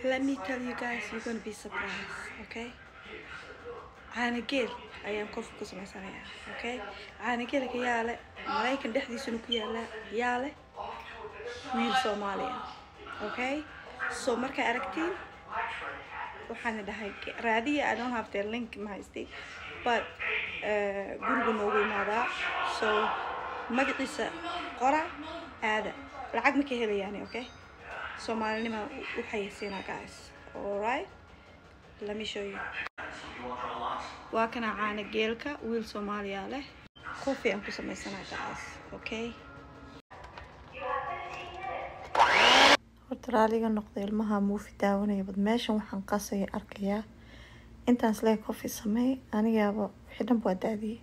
Let me tell you guys, you're gonna be surprised, okay? Caana geel ayaan coffee ku samaysanayaa, okay? Caana geelka yaale Maraykan dhexdiisuna ku yaalaa, yaale wiil Soomaaliya, okay? So markay aragtiin waxaan dhahay raadiya. I don't have the link, ma haystay, but guriga noogu imaadaa. So magaciisa qora, aada lacag ma ka helayaani, okay? Soomaalinima u xayeysiinaa, guys. Alright, let me show you. Waa kana caana geelka wiil Soomaaliya leh. Coffee aan ku sameysanaa, guys, okay? Horta raaliga noqda, ilmaha movie daawanaya. Bad meeshan waxaan qasaya arkayaa intaan isleeyahay coffee sameey, anigaaba wixii dhan waa daadiyey.